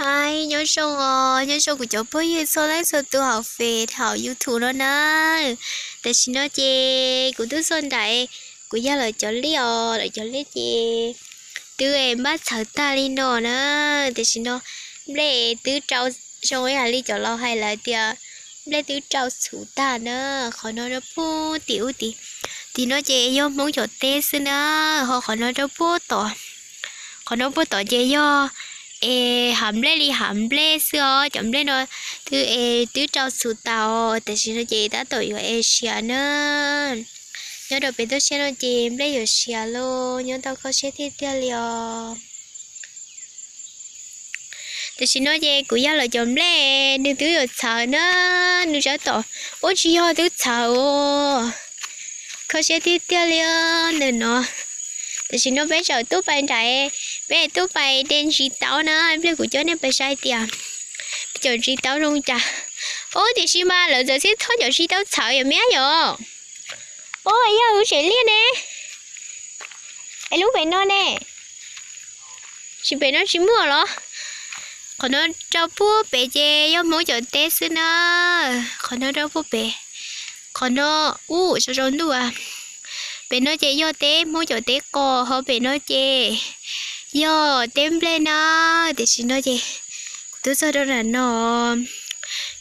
Hais nyob zoo os, nyob zoo kuv cov phooj ywg txhua leej txhua tus hauv Face hauv YouTube no na. Tam sim no ces kuv twb txog nram kuv yawg lawv cov liaj os, lawv cov liaj ces twb npaj txhawv tag li no na. Tam sim no nplej twb rau zoo ib yam li cov laus hais lawm tias nplej twb rau txhuv tag na. Qhov no rau puag tim ub tim, tim no ces yog Hmoob cov teb xwb na, ho qhov no rau puag tod. Qhov no puag tod ces yog es hav nplej li hav nplej xwb os, cov nplej no twb es twb rau txhuv tas os, tam sim no ces tab tom yuav es siav na. Nyob rau pem toj siab no ces nplej yuav siav lauj, nyob tau kho siab tiag tiag li os. Tam sim no ces kuv yawg lawv cov nplej nws twb yuav txhawv na, nws sawv tom ub tsis yog twb txhawv os. Kho siab tiag tiag li ntawm no. Tam sim no peb tseem tuaj pais nram, peb tuaj pais de ntsis taub na, ib pliag kuv coj nej pais saib tias peb cov ntsis taub zoo cas. Ub, tiam sis mas lawv txawm txhij txhob cov ntsis taub txhawv yom, me ab yom. Ub, yog lub tsev liaj ne, es lub pem no ne, tsis pem no tsis muaj los? Qhov no rau puag pem ces yog Hmoob cov teb xwb na. Qhov no rau puag pem, qhov no ub tsaus ntuj as. Pem no ces yog teb Hmoob cov teb qos, ho pem no ces yog teb nplej na. Tam sim no ces kuv twb txog rau nram no,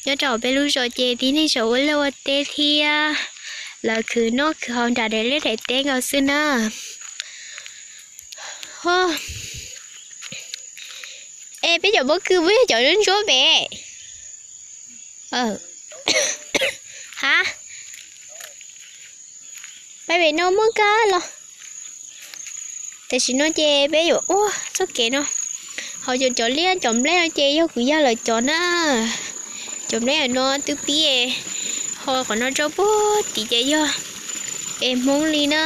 nyob rau peb lub zos ces tib neeg tseem ua liaj ua teb thiab lawv khwv noj khwv haus nram daim liaj daim teb nkaus xwb na. Es peb cov pob kws puas yog cov ntsuab pem? Ha, pab pem no muaj kab los. Tam sim no ces peb yuav ua txoj kev no, ho cov, cov liaj cov nplej no ces yog kuv yawg lawv cov na. Cov nplej no twb pib, ho qhov no rau puag tim ces yog es Hmoob li na.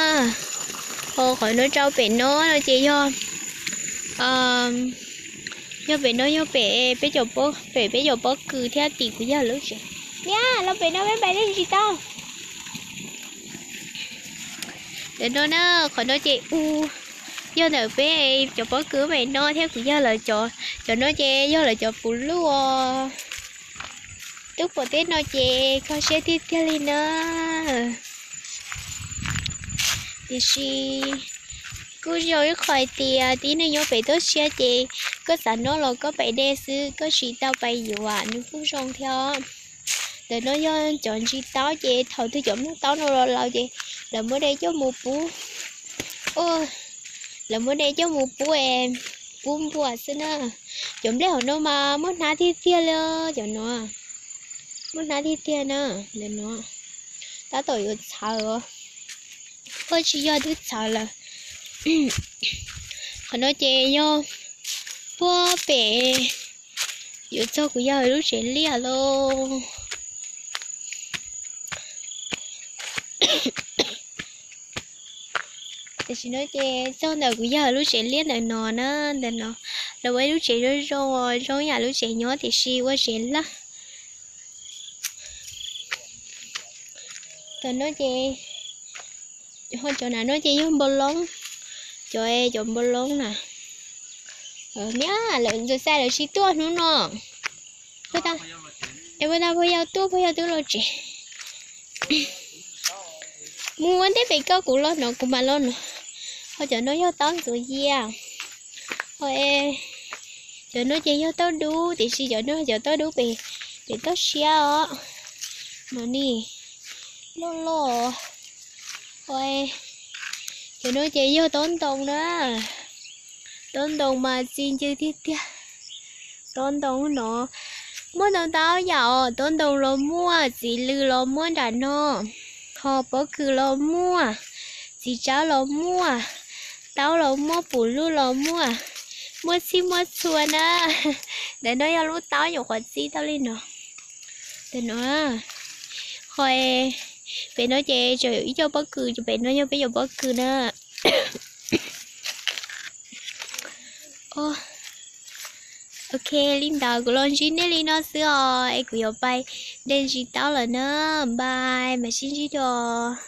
Ho qhov no rau pem no no ces yog, yog pem no yog pem peb cov, pem peb cov pob kws thiab tim kuv yawg lub tsev. Niam, los pem no peb pais de ntsis taub. Ntawm no na, qhov no ces u, yog ntawm peb cov pob kws pem no thiab kuv yawg lawv cov, cov no ces yog lawv cov puv luj os. Twb pom tej no ces kho siab tiag tiag li na. Tiam sis kuj zoo ib qho hais tias tib neeg nyob pem toj siab ces koj xav noj los koj pais de xwb, koj tsis tau pais yuav nws kuj zoo thiab. Ntawm no yog cov ntsis taub ces thaum twg cov muaj taub no los laus ces lawv muab de coj mus pub, lawv muab de coj mus pub, pub npua xwb na. Cov nplej hauv no mas muaj hnab tiag tiag li, cov no muaj hnab tiag tiag na. Ntawm no tab tom yuav txhawv, ua tsis yog twb txhawv lawm. Qhov no ces yog puag pem yuav txog kuv yawg lub tsev liaj lauj. Tam sim no ces txog ntawm kuv yawg lub tsev liaj ntawm no na, ntawm no lawv ua ib lub tsev zoo zoo, zoo yam lub tsev nyob tiam sis ua tsev laj. Tam no ces, cov nram no ces yog npau loob, cov, cov npau loob na. Niam, lawv ntxawm xav lawv tsis tuaj hnub no. Es puas tau phooj yawg tuaj, phooj yawg twb los tsev. Mus ua ntej pem koj, kuv los no kuv mam los no. Ho cov no yog taub ntxuav yias. Ho cov no ces yog taub dub, tiam sis cov no cov taub dub pem, pem toj siab os. No ni, loj loj. Ho cov no ces yog taub ntoo na. Taub ntoo mas txi ncw tiag tiag. Taub ntoo no muaj ntau ntau yam os, taub ntoo los muaj, txiv lws los muaj nram no, ho pob kws los muaj, txiv tsawb los muaj, taub los muaj, pum luj los muaj, muaj txhij muaj txhua na. Ntawm no yog lub taub nyuam qhuav txi tau li no. Ntawm no, ho pem no ces tseem ib co pob kws, pem no yog peb cov pob kws na. Ok, li ntawd kuv los ntsib nej li no xwb os, es kuv yuav pais de ntsis taub lawm na. Bye, mam sib ntsib dua.